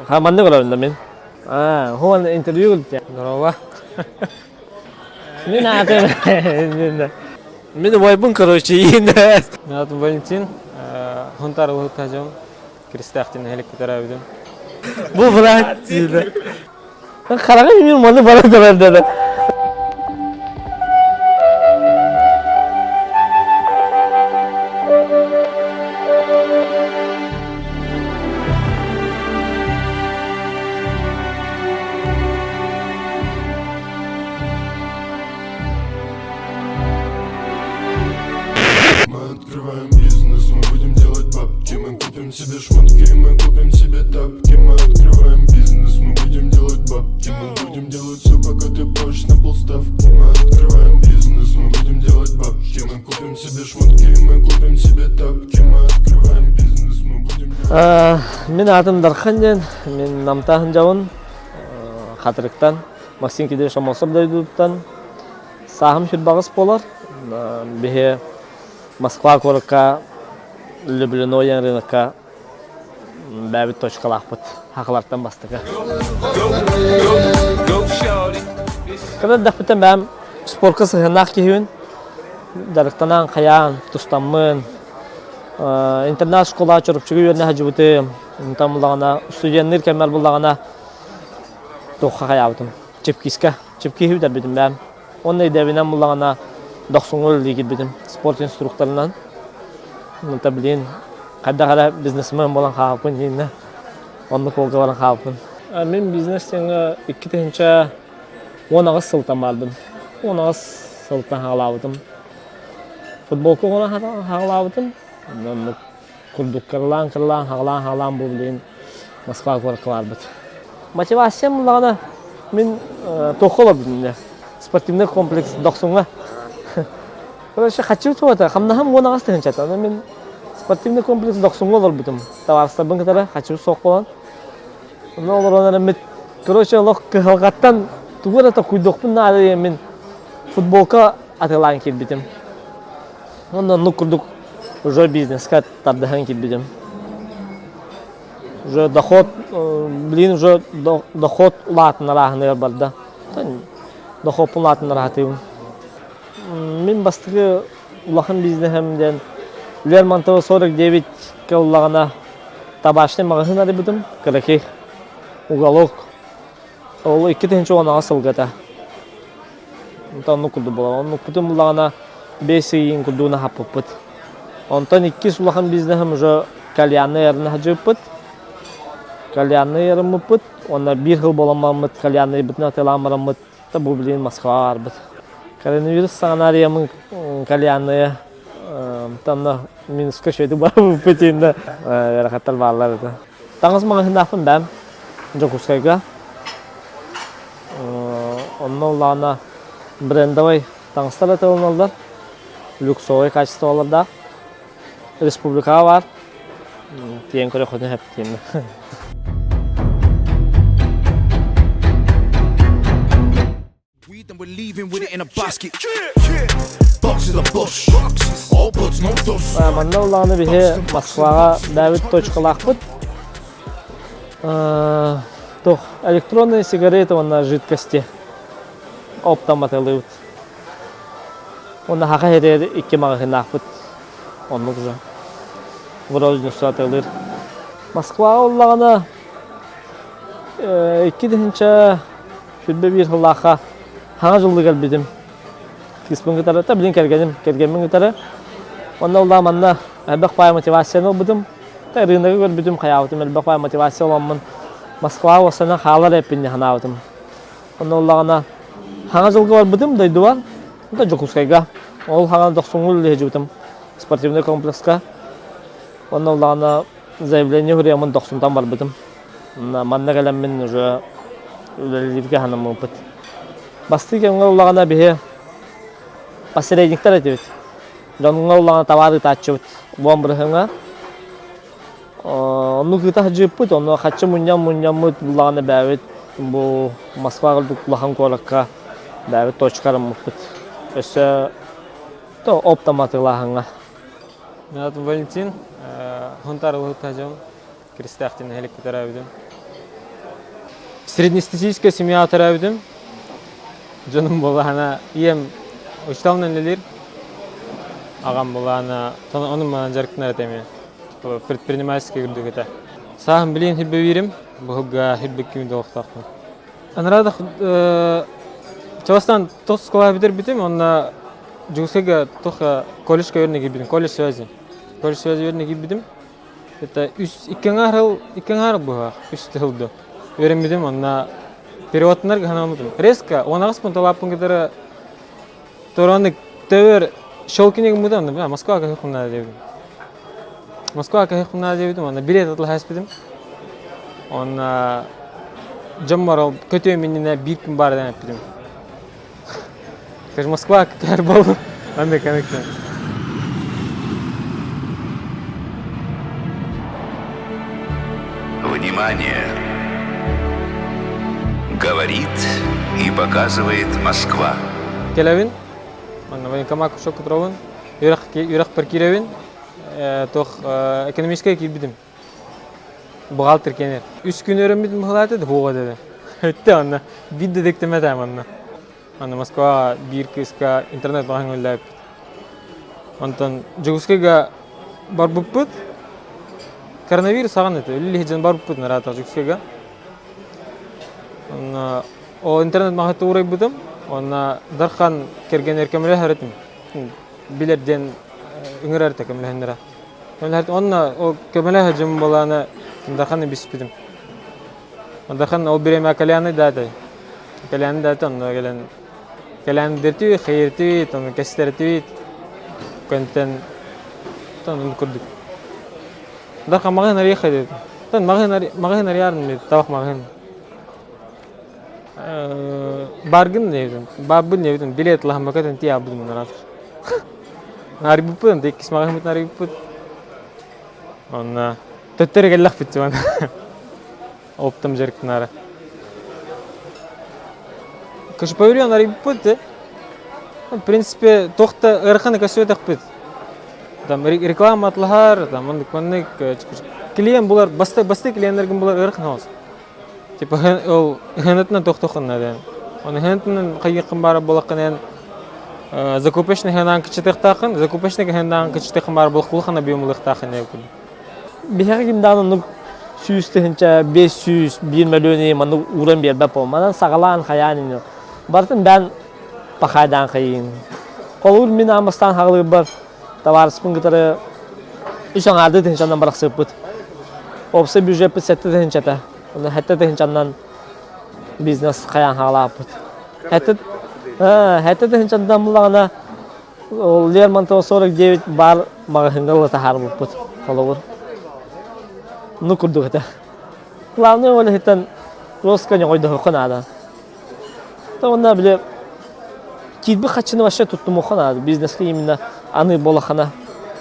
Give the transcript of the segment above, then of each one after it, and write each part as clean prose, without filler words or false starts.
Маннык олордум мин. Хуан интервью ылтя. Здорово. Мин аатым Мин убайбын, короче, иинэ. Мин аатым Валентин. Хунтар улуттажым. Кристаахтин нэһилик төрөөбүтүм. Бу брат диде. Хараҕа мин маны бара турар деді. Мы открываем бизнес, мы будем делать бабки, мы купим себе шмотки, мы купим себе тапки, мы открываем бизнес, мы будем делать бабки, мы будем делать все, пока ты пашешь на полставки. Мы открываем бизнес, мы будем делать бабки, мы купим себе шмотки, мы купим себе тапки, мы открываем бизнес, мы будем делать... Мин аатым Дархан диэн, мин Намтааһын дьабын, Хатырыктан, Максим Кидрич Шамосов дойдутуттан сааһым сүрбаҕыс буолар. Биһи Москва куоракка Люблино диэн рынокка бэйэбит точкалаахпыт. Хахалартан бастакы. Кыра эрдэхпиттэн бэйэм спорка сыһыаннаах киһибин. Дьарыктанан, хайаан, тустаммын, интернат школа Чурапчыга үөрэнэ сылдьыбытым. Онтон буллаҕына, студенныыр кэммэр буллаҕына туохха хайаабытым. Чипкиска. Чипкиһи бүтэрбитим бэйэм. Уонна идэбинэн буллаҕына дохсуҥҥа үлэлии киирбитим спорт инструкторынан. Онто билигин хайдах эрэ бизнесмен буолан хаалбыппын дииннэ. Оннук уолга баран хаалбыппын. Мин бизнес диэҥҥэ 2018 сылтан бардым. 18 сылтан хаалаабытым. Футболка оҥорон хаалаабытым. Оннук курдук кыралаан-кыралаан хаалаан-хаалаан бу билигин Москва куоракка барбыт. Мотивациям буллаҕына мин туохха олорбутум дьэ спортивный комплекс Дохсуҥҥа. Короче, хаччы туота, хамнаһым 18 тыһыынчата. Онон мин спортивный комплекс Дохсуҥҥа олорбутум. Табаарыстарбын кытары хаччы суох буолан. Онно олорон эрэммит, короче, олох кыһалҕаттан тугу эрэ токуйдуохпун наада диэн мин футболка атыылаан киирбитим. Онно оннук курдук уже бизнеска тардыһан киирбитим. Уже доход, блин, уже доход улаатынарааһыныгар барда. Дохуоппун улаатыннараатыыбын. Мин бастакы улахан бизнеһим диэн Лермонтова 49 уллаҕына табачный маҕаһыын арыйбытым, кыракый уголок. Ол 2018 сылга этэ. Онтон оннук курдук буолар. Оннукпутун буллаҕына 5 ыйын курдугун аһаппыппыт. Онтон иккис улахан бизнеһым уже кальянный арына сылдьыбыппыт. Кальянный арыммыппыт. Уонна биир сыл буолан бараммыт кальянныйбытын атыылаан бараммыт да бу билигин Москваҕа барбыт. Коронавирус саҕана арыйаммын кальянные онно минуска үчүгэйдик барбыппыт иннэ ыарахаттар бааллар этэ. Таҥас маҕаһыыннаахпын бэйэм Дьокуускайга. Онно улаана брендовай таҥастар атыыланаллар, люксовай качестволардаах. Республикаҕа баар. Тиийэн көрүөххүтүн сөп диэммин. Манна улааны биһи Москваҕа бэйэбит точкалаахпыт. Туох электронные сигареты уонна жидкости оптом атыылыыбыт. Уонна хаха иһитигэр икки маҕаһыыннаахпыт. Оннук уже. Вроде атыылыыр. Москваҕа уллаҕына 2000 21 сыллаахха хаҥа дьыллыы кэлбитим. Кыыспын кытары, та билин кэргэним, кэргэммин кытары. Онно улаан манна элбэх баай мотивацияны ылбытым. Та рыногы көрбүтүм, хайаабытым, элбэх баай мотивация ыламмын Москваҕа уостанан хаалар эппин санаабытым. Онно улаҕана хаҥа дьылга барбытым дойдубар, да Дьокуускайга. Ол хаҥа дохсуҥҥу үлэлэһэ спортивный комплекска. Онно улаҕана заявление суруйаммын дохсунтан барбытым. Манна кэлэммин уже үлэлииргэ санаммыппыт. Бастыы кэмҥэ улаҕана биһи посредниктар этибит. Дьоҥҥо улаҕана табаар ыытааччыбыт. Буон бырыһыҥа. Оннук ыыта сылдьыппыт, онно хаччы мунньан-мунньаммыт буллаҕына бэйэбит бу Москва курдук улахан куоракка бэйэбит точка арыммыппыт. Өссө то оптом атыылааһыҥҥа. Мин аатым Валентин, Хунтаар улуһуттан дьон Киристээхтин нэһиликкэ төрөөбүтүм. Среднестатистическая семьяҕа төрөөбүтүм. Дьонум буоллаҕына ийэм учууталынан үлэлиир. Аҕам буоллаҕына онон-манан дьарыктанар этэ эмиэ. Предпринимательский курдук этэ. Сааһым билигин сүүрбэ биирим, быһылга 22 олохтоохпун. Анараадах чугастан тос оскуола бүтэрбитим, онно Дьокуускайга туох колледжка үөрэнэ киирбитим, колледж связи. Колледж связи үөрэнэ киирбитим. Это үс икки аҥаар сыл икки аҥаар быһаах үс сыл да үөрэммитим онно переводтанарга санаабытым. Резко 18 пункталааппын кытары Тураннык төбөр щелкини гыммыта онно Москва каһыахпын наада диэбитим. Москва каһыахпын наада диэбитим онно билет атылаһа испитим. Онно дьоммор ол көтүөм иннинэ биир күн баар диэн эппитим. Скажи, Москва көтөр буоллум. Оннук оннук. Внимание! Говорит и показывает Москва. Кэлэбин, манна военкомат кушок кутуробун, үөрэх үөрэхпэр киирэбин, туох экономическай киирбитим. Бухгалтер киэнэр. Үс күн өрөммүтүм быһалаата да хуоҕа деді. Өттө онно биир да диктемэтэ манна. Аны Москваҕа биир кыыска интернет маҕаһыыҥҥа үлэлээбиппит. Онтон Дьокуускайга барбыппыт. Коронавирус саҕана этэ. Үлэлии сылдьан барбыппыт нараата Дьокуускайга. Онно ол интернет маҕаһыыттан уурайбытым. Уонна Дархан кэргэнигэр көмөлөһөр этим. Билэр диэн ыҥырар этэ көмөлөһөннөрө. Онно ол көмөлөһө дьон буолааны Дарханы биспитим. Дархан ол бириэмэ Коляны да этэй. Кэлээн да онно кэлэн кэлээндиртүү, хайыртыы, тону кэстэртүү көнтөн тон курдук. Дархан маҕаһыын арыйыахха диэбит. Тон маҕаһыын маҕаһыын арыйаарым табах маҕаһыын. Баргын диэбитим. Барбын диэбитим. Билет ылаһаммакка тиийэ аалбытым ыраатар. Арыйбыппыт, иккис маҕаһыыммытын арыйбыппыт. Онно төттөрү кэллэхпит дьон. Оптом дьарыктанаары. Павильон арыйбыппыт. В принципе, туох да ыараханы көрсүбэтэхпит. Там реклама атлаһар, там оннук маннык клиент булар, басты басты клиеннэргин булар ыарахан оҕус. Типа ол ыһыанатынан тохтоххун наада. Оны ыһыанатынан хайыаххын баара буолаххын эн закупочный ыһыанаан кыччатыахтааххын, закупочный ыһыанаан кыччатыаххын баара буолах улахан объем ылыахтааххын диэн курдук. Биһиэхэ ким даҕаны оннук 100 500 1 мөлүйүөн маннык ууран биэрбэт буолан манан саҕалаан хайаан ини барытын бээн пахайдаан хайыын. Холобур мин аан бастаан хаҕылыырбар табаарыспын кытары үс аҥаардыы тыһыынчанан барахсыппыт. Уопсай бюджеппит сэттэ тыһыынчата. Онно сэттэ тыһыынчанан бизнес хайаан хаалааппыт. Сэттэ сэттэ тыһыынчанан буллаҕына Ол Лермонтова 49 баар маҕаһыыҥҥа ыла таһаарбыппыт холобур. Ну курдук этэ. Главное ол иһиттэн роска ньоҕойдоһуохха наада. Уонна били киирбит хаччыны вообще туттумуохха наада. Бизнеска именно аны буолахана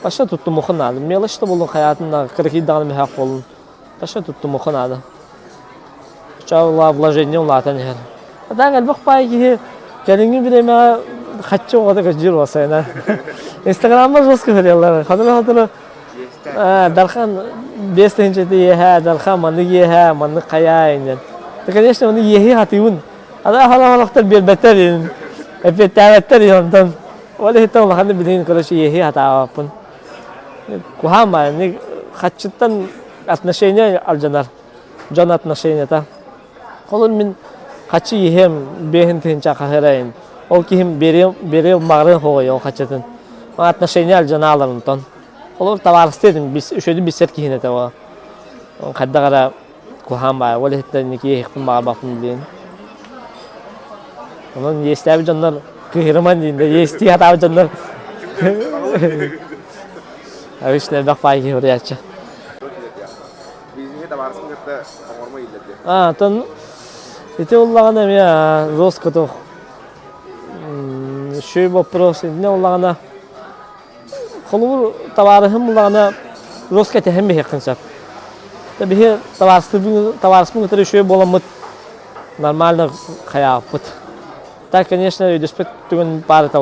вообще туттумуохха наада. Мелочь да буоллун хайаатын кыракый даҕаны мөһөөх буоллун вообще туттумуохха наада. Чаала вложение улаатан иһэр. А так элбэх паай киһи кэлиҥҥи бириэмэҕэ хаччы оҕото көдьүүр уосайна. Инстаграмма жестко көрүөллэр. Хотура-хотура Дархан 5000 иэһэ, Дархан маннык иэһэ, маннык хайаа иннин. Да, конечно, оны иэһи хатыыбын. Ада халах-халахтар биэрбэттэр ин. Эппиэттээбэттэр ин онтон. Ол иһиттэн улаханнык билигин короче иэһи хатаабаппын. Куһаан баайы хаччыттан отношения алдьанар. Дьон отношенията. Холун мин хаччы иһэм биэһин тыһыынча хаһырайын. Ол киһим берил маҕрын хоҕой ол хаччытын. Отношения алдьанаалар онтон. Холор табаарыстыы этим, үшөдү билсэр киһин этэ ол. Хайдах эрэ куһаан баайы. Ол иһиттэн инники иһихпин баҕарбаппын билигин. Онон иэстээбит дьоннор кыыһырыман диин да иэстии сатаабыт дьоннор обычно элбэх паай киһи уруйааччы. Бизнеһи табаарыскын кытта оҥормо ииллэр диэн. А, тон ити уллаҕына эмиэ роскотох үчүгэй вопрос итиннэ уллаҕына холобур табаарыһым уллаҕына роска тэһэн биһиэххин сөп. Биһи табаарыспын табаарыспын кытары үчүгэй буоламмыт нормально хайааппыт. Так, конечно, өйдөспөт түгэн баар этэ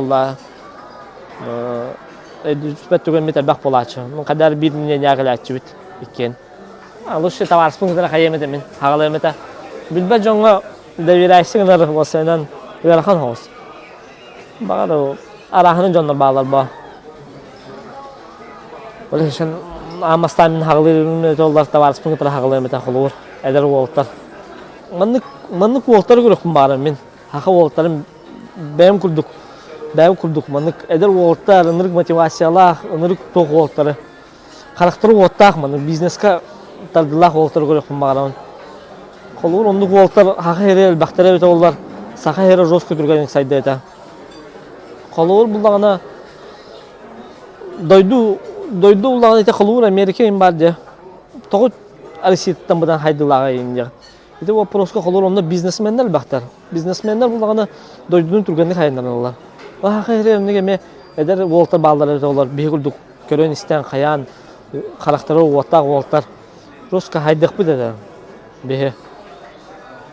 Өйдөспөт түгэммит элбэх буолааччы. Хайдаар биир мнение кэлээччибит иккиэн. Лучше табаарыспын кытары хайыам этэ мин, хаҕалыам этэ. Билбэт дьоҥҥо доверяйся гынар уопсайынан ыарахан соҕус. Баҕар арааһынан дьоннор бааллар бо. Ол иһин аан бастаан мин хаҕалыырым этэ оллар табаарыспын кытары хаҕалыам этэ холобур эдэр уолаттар. Маннык маннык уолаттары көрүөхпүн баҕарам мин. Саха уолаттарын бэйэм курдук бэйэм курдук маннык эдэр уолаттар ынырык мотивациялаах, ынырык туох уолаттары харахтара уоттаах маннык бизнеска тардылаах уолаттары көрүөхпүн баҕарабын. Холобур оннук уолаттар саха сирэ элбэхтэрэ эбитэ буоллар саха сирэ жестко түргэнник сайдыа этэ. Холобур буллаҕына дойду дойду буллаҕына ити холобур Америка иһин баар дьэ. Тоҕо Россияттан быдан хайдылааҕа иһин диэх. Ити вопроска холобур онно бизнесменнэр элбэхтэр. Бизнесменнэр буллаҕына дойдуну түргэнник хайыннараллар. Саха сирэ оннук эмиэ эдэр уолаттар бааллар эбитэ олор биһи курдук көрөн-истэн хайаан харахтара уоттаах уолаттар руска хайдыахпыт этэ биһи.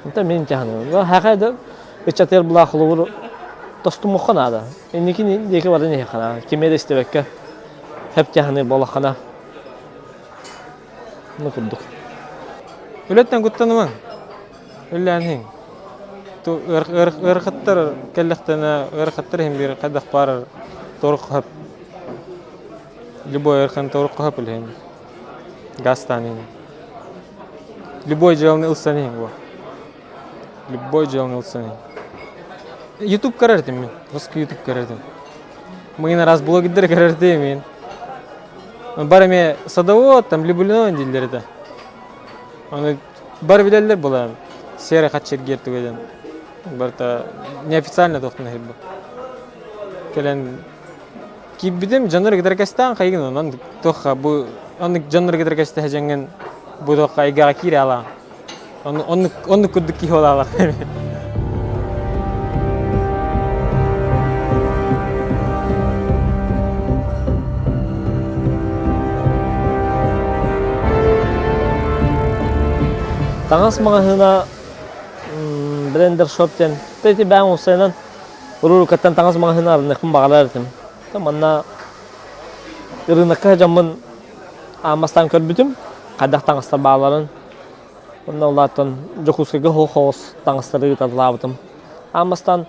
Онтон мин тяханым. Саха эдэр ыччатыгар булаа холобур тостумуохха наада. Инники диэки баран иһиэххэ наада. Кими да истибэккэ хөп тяханы буолаххына Ну курдук. Үлэттэн куттанымаҥ. Үллээн иһиҥ. Ыарахаттар кэллэхтэринэ, ыарахаттар иһин биир хайдах баарар туорук Любой ыарахан туорук хоһоп үлэһин. Газтаан иһин. Любой дьыаланы ылсан иһин бу. Любой дьыаланы ылсан иһин. Ютуб көрөр этим мин. Русский ютуб көрөр этим. Мин раз блогердер көрөр этим мин. Бар эмиэ садовод, там люблено дииллэр этэ. Аны бар билэллэр буолан серый хаччыргиэр түгэн. Барыта неофициально тохтун иһирбит. Кэлэн киирбитим дьоннор кытары кэстээн хайгын онон туохха бу оннук дьоннор кытары кэстэһэ дьэҥҥин бу туохха эйгэҕэ киирэ алаан. Оннук оннук курдук киһи буолаалар. Таҥас маҕаһыына Брендер Shop диэн ити бэйэм уопсайынан уруккаттан таҥас маҕаһыына арыныахпын баҕарар этим. Манна ырыынакка дьоммун аан бастаан көрбүтүм, хайдах таҥастар баалларын. Онно улаатан Дьокуускайга хоһоҕос таҥастары ыыталаабытым. Аан бастаан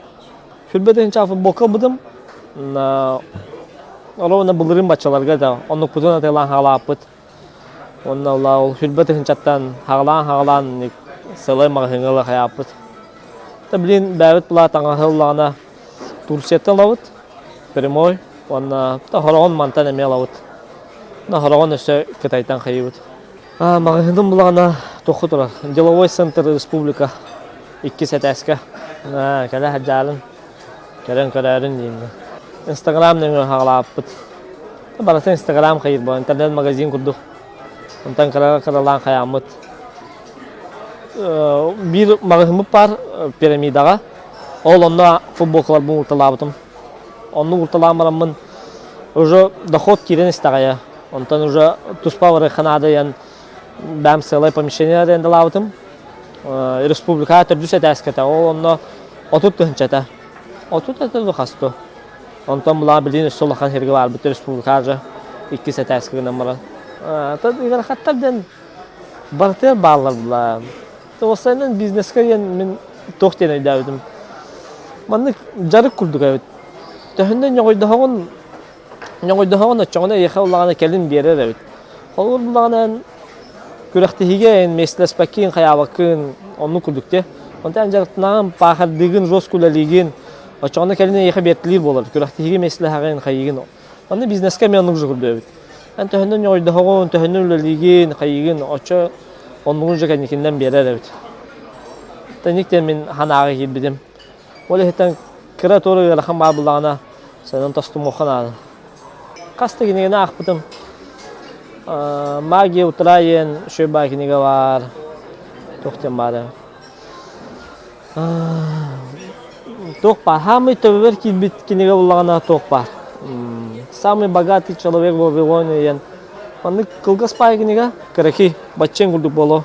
сүрбэ тыһыынча футболка ылбытым. Оруобуна былырыын баччаларга да оннукпутун атыылаан хаалааппыт. Уонна ол сүрбэ тыһыынчаттан хаҕалаан-хаҕалаан сылай маҕаһыыҥҥа ыла хайааппыт. Билигин бэйэбит былаа таҥаһы ыллаҕына Турцияттан ылабыт прямой уонна хороҕон мантан эмиэ ылабыт. Хороҕон өссө Кытайтан хайыыбыт. Маҕаһыыным булаҕына туохха турар? Деловой центр республика иккис этээскэ. Кэлэ сылдьаарын, кэлэн көрөөрүн диэн. Инстаграм нөҥүө хаҕалаабыппыт. Барыта Инстаграм хайыыр буолан, интернет-магазин курдук. Онтон кыра-кыралаан хайааммыт. Биир маҕаһыыммыт баар пирамидаҕа. Ол онно футболкаларбын уурталаабытым. Онно уурталаан бараммын уже доход киирэн истэҕэйэ. Онтон уже туспа барыахха наадыйан бэйэм сыалай помещение арендалаабытым. Республика төрдүс этээскэтэ. Ол онно 30 тыһыынчата. 30 этэ дуу хас дуу. Онтон булаа билигин өссө улахан сиргэ барбыт республика же иккис этээскэ гынан баран. Ыарахаттар диэн барытыгар бааллар булаа. Уопсайынан бизнескэ диэн мин туох диэн өйдөөбүтүм. Маннык дьарык курдук эбит. Төһөннөн ньоҕойдоһоҕун ньоҕойдоһоҕун оччоҕуна эйиэхэ улаҕана кэлин биэрэр эбит. Холобур буллаҕына эн күрэхтэһиигэ эн миэстэлэспэккин, хайаабаккын, оннук курдук дии. Онтон эн дьарыктанаҕын, паахардыыгын, жестко үлэлиигин, оччоҕуна кэлин эйиэхэ биэртэлиир буолар. Күрэхтэһиигэ миэстэлэһэҕин, хайыыгын. Онно бизнескэ эмиэ оннук же курдук эбит. Эн төһөннөн ньоҕойдоһоҕун, төһөннөн үлэлиигин, хайыыгын, оччо оннугун же кэнникиннэн биэрэр эбит. Тэник диэн мин санааҕа киирбитим. Ол иһиттэн кыра туора ыарахан баар буоллаҕына, санан тостумуохха наада. Хас да кинигэни аахпытым. «Магия утра» диэн үчүгэй баай кинигэ баар. Туох диэн баара? Туох баар? Саамай төбөбөр киирбит кинигэ буоллаҕына туох баар? «Самый богатый человек в Вавилоне» диэн маннык кылгас баай кинигэ, кыракый, баччаҥ курдук буолуо.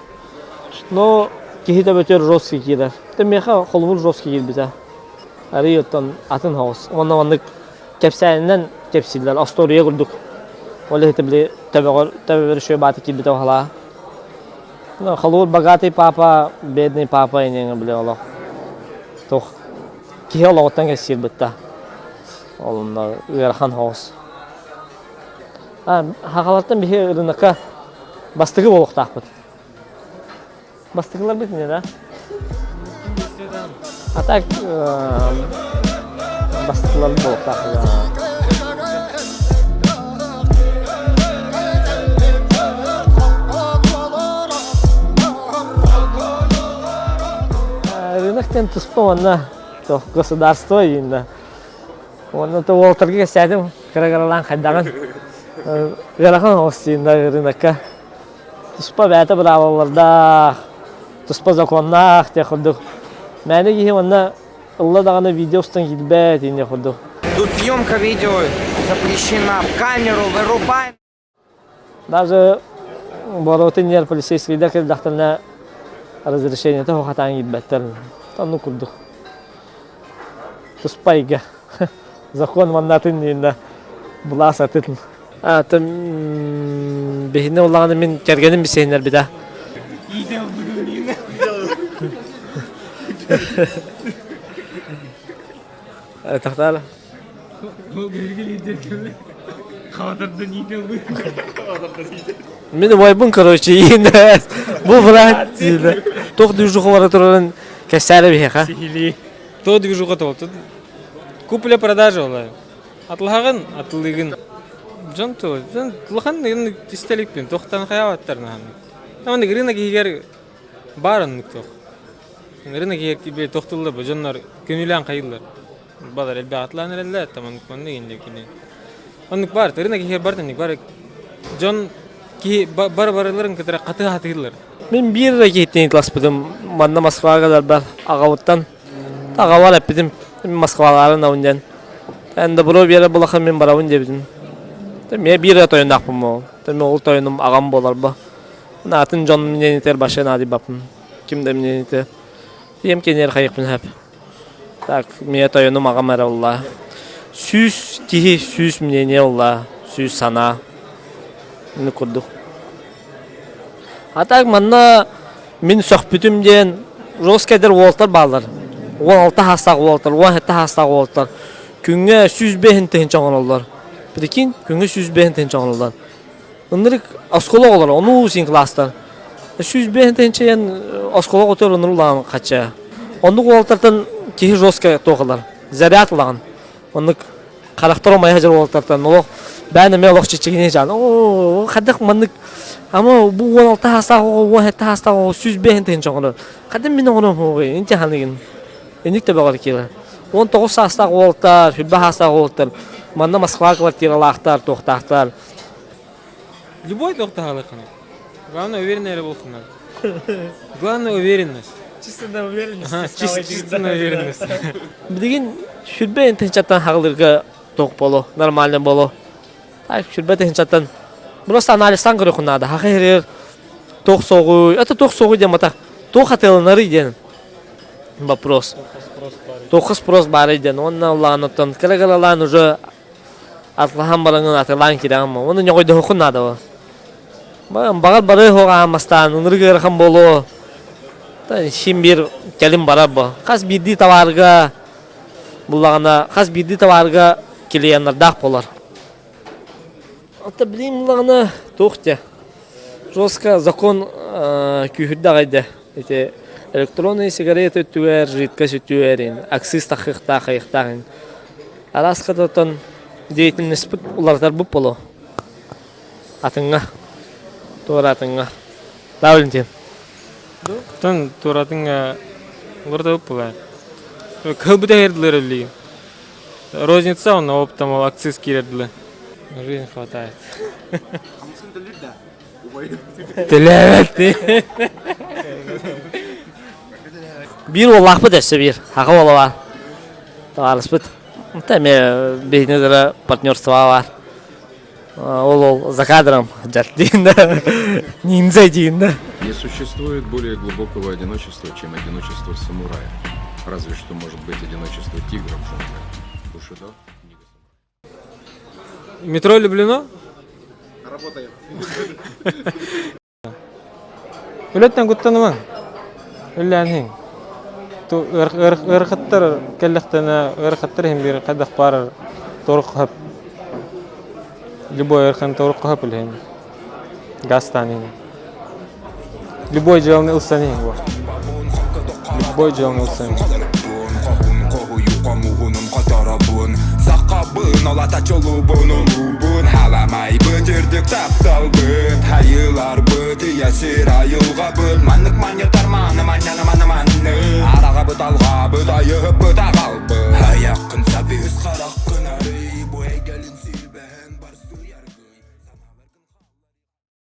Но киһи төбөтүгэр жесткий киирэр. Миэхэ холобур жесткий киирбитэ. Арыый оттон атын соҕус. Уонна маннык кэпсээнинэн кэпсииллэр, остуоруйа курдук. Ол иһитэ били төбөҕөр төбөбөр үчүгэй баата киирбитэ уһалаа. Ну, холуур богатый папа, бедный папа инеҥэ били олох. Туох киһи олоҕуттан кэпсиир бытта. Ол онно ыарахан соҕус. Хахалартан биһи ырыынакка бастакы буолуохтаахпыт. Бастакыларбыт не да? А так бастакылар буолуохтаах. Рынок диэн туспа уонна государство ииннэ. Уонна то уолтарга кэпсээтим кыра-кыралаан хайдаҕын ыарахан оҕус дииннэ рынокка. Туспа бэйэтэ быраабылалардаах, туспа законнаах диэх курдук. Мээнэ киһи уонна ылла даҕаны видео устан киирбэт диэх курдук. Тут съемка видео запрещена. Камеру вырубай. Даже боруотун иннигэр полицейскийдар кэллэхтэринэ разрешениета хатаан киирбэттэр. Оннук курдук. Туспа эйгэ. Закон маннатын иннинэ былаас атын. Атын биһини улаҕаны мин кэргэним бисиһиннэрбитэ. Тахтаала. Мин убайбын короче иинэ бу брат диилэ. Туох движуха бара турарын кэпсээрэ биһиэхэ. Сиһилии. Туох движуха туолтун? Купля-продажа олай. Атылаһаҕын, атылыыгын. Дьон тула, дьон улахан истэликпин, туохтан хайаабаттар наһаннык. Оннук рынок иһигэр баар оннук туох. Рынок иһигэр били тохтуллар бу дьоннор күнүүлээн хайыыллар. Балар элбэх атылаан эрэллэр, там оннук маннык инник кини. Оннук баар, рынок иһигэр бар оннук бар. Дьон киһи бар барыларын кытары хатыы хатыыллар. Мин биир эрэ киһиттэн ыйыталаспытым. Манна Москваҕа кэлэрбэр аҕабыттан аҕабар эппитим Москвалаарын абын диэн. Эн добро биэрэр булахан мин барабын диэбитим. Миэ биир эрэ тойонноохпун буол. Мин ол тойонум аҕам буоларба. Атын дьон мнениетигэр вообще наадыйбаппын. Ким да мнениетигэр. Ийэм киниэр хайыахпын сөп. Так, миэ тойонум аҕам эрэ улла. 100 киһи 100 мнение улла, 100 санаа. Ини курдук. А так манна мин сөхпүтүм диэн жестко эдэр уолтар бааллар. 16 саастаах уолтар, 17 саастаах уолтар. Күҥҥэ 105 тыһыынча оҥороллор. Прикинь, күҥҥэ 105 тыһыынча оҥороллор. Ынырык оскуола оҕолоро, ону син класстар. 105 тыһыынча диэн оскуола оҕотугар ынырык улахан хачча. Оннук уолтартан киһи жестко туох ылар. Заряд ылаҕын. Оннук харахтар умайа сылдьар уолаттартан олох бээн эмиэ олох чиччигини дьаан оо хайдах маннык ама бу 16 саастаах оҕо 17 саастаах оҕо 105 тыһыынча оҥорор хайдах мин оҥоруом суоҕуй инчэ ханыгын инник төбөҕөр киирэр 19 саастаах уолаттар 20 саастаах уолаттар манна Москва квартиралаахтар туохтаахтар Любой туохтаһалыаххына. Главное уверенный эрэ буолхунар. Главное уверенность. Чисто на уверенность. Ага, чисто на уверенность. Билигин сүрбэ тыһыынчаттан хаҕылырга туох боло, нормально боло. Так, сүрбэ тыһыынчаттан просто анализтан көрүөххүн наада. Хаха иһиригэр туох соҕуй, это туох соҕуй диэн батах, туох атыыланарый диэн вопрос. Туохха спрос баарый диэн. Уонна улаанаттан кыра-кыралаан уже Атлаһан бараҥын атылаан кирэҕин уонна ньоҕойдоһуоххун наада Баҕар бары оҕаамастаан ынырык ыарахан буолуо. Син биир кэлин барар бо. Хас биирдии табаарга буллаҕына хас биирдии табаарга клиеннардаах буолар. Ата билим буллаҕына туох дьэ жестко закон күүһүрдэ аҕай да ити электронный сигарета өттүгэр жидкость өттүгэр акциз тахыахтаах айыахтаах Араас хататан деятельностьпыт уларытарбыт боло. Атыҥҥа. Туора атыҥҥа. Да, Валентин? Тон туоратыҥҥа уларытабыт буолаа. Кыл бүтэһэр дылы Розница онно оптом ол акциз киирэр дылы. Жизнь хватает. Хамысын төлүүр да? Төлөөбөт. Биир уоллаахпыт өссө биир. Аҕа уола баар. Табаарыспыт. Онто эмиэ биһини кытары партнерство баар. Ол ол за кадром сылдьар диин да. Ниндзя диин да. Не существует более глубокого одиночества, чем одиночество самурая. Разве что может быть одиночество тигра в джунглях. Бушидо – книга самураев. Метро Люблино? Работаем. Үлэттэн куттанымаҥ. Үллээн иһиҥ. Ыарахаттар кэллэхтэринэ, ыарахаттар иһин биир хайдах баарар турук Любой ыарахан турук хоһоп үлэһин. Газтаан иһин. Любой дьыаланы ылсан иһин буо. Любой дьыаланы ылсан иһин. Хомуһунун хоторобун Сахабын олата чолубун улуубун Халамайбыт үрдүк тапталбыт Хайыларбыт ийэ сир айылҕабыт Маннык манньытар мааны манньаны маны манны Араҕабыт алҕаабыт айыһыппыт аҕалбыт Айаххын сабыс хараххын арый.